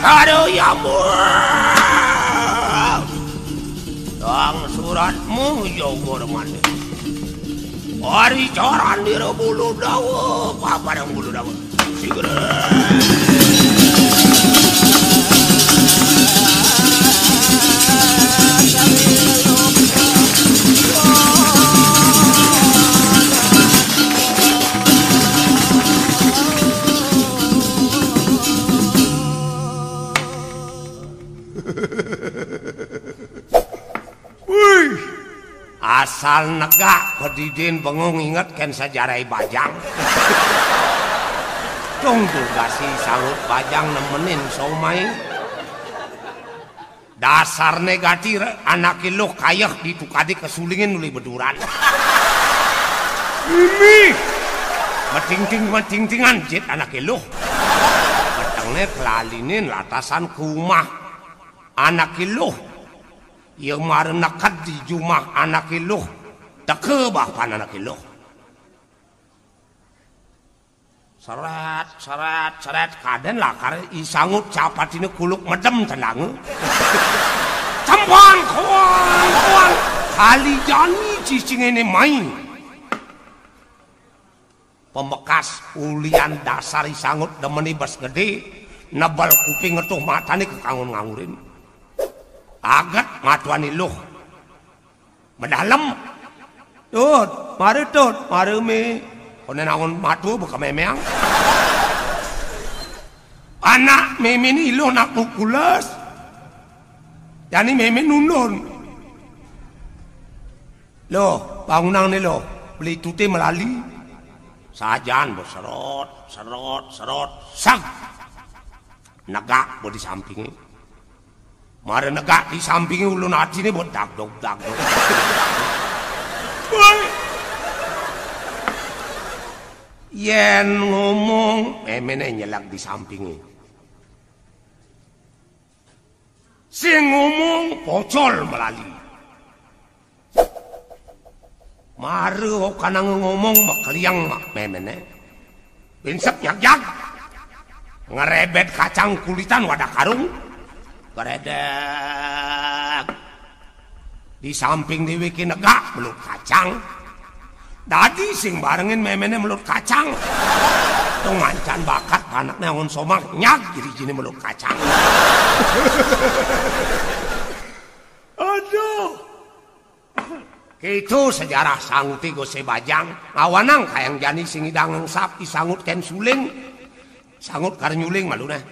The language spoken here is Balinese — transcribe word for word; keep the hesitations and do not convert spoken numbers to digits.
Aduh, ya ampun. Yang suratmu jauh mana? Hari carandira bulu dawa, papadang bulu dawa. Sigera. Wih, asal negak pedidin bengong inget ken sejarah bajang. Tung tugas si Sangut Bajang nemenin somai. Dasarne gati re, anake luh kayeh ditukadi kesulingin uli beduran. Ini metingting-metingtingan jit anake luh. Metengne kelalinin latasan ke umah anake luh. Ia mara neked di jumah anake luh. Teka bapan anake luh. Seret, seret, seret, kaden lakar I Sangut capatine kuluk medem tendanga. Cempang, koang, koang. Kali jani cicingene mai. Pemekas ulian dasar I Sangut demen ibes gede, nebel kuping ngetuh matane kekangun ngangurin. Aget matuan iluh. Medalem. Tut, mara Tut, mara Me. Kone nangun matu beka memeang. Anak Meme ni iluh nak mukules. Jani Meme nundun. Loh, bangunang ne loh. Beli tute melali. Sajan bo serot, serot, serot. Sag. Negak bo di sampinge. Mara negak di sampinge ulun atine bo dagdog, dagdog. Woi. Yen ngomong, Memene nyelag di sampinge. Sing ngomong pocol melali. Mara okanang ngomong makeliang mak Memene. Pinsek nyagjag. Ngerebet kacang kulitan wadah karung. Geredek. Di samping deweke negak melut kacang. Dadi sing barengin Memene melut kacang. Tung mancan bakat panakne angon somah nyag jrijine melut kacang. Aduh. Keto sejarah Sangute Gose Bajang. Awanang kayang jani sing idang ngengsap I Sangut ken suling. Sangut kar nyuling malu neh.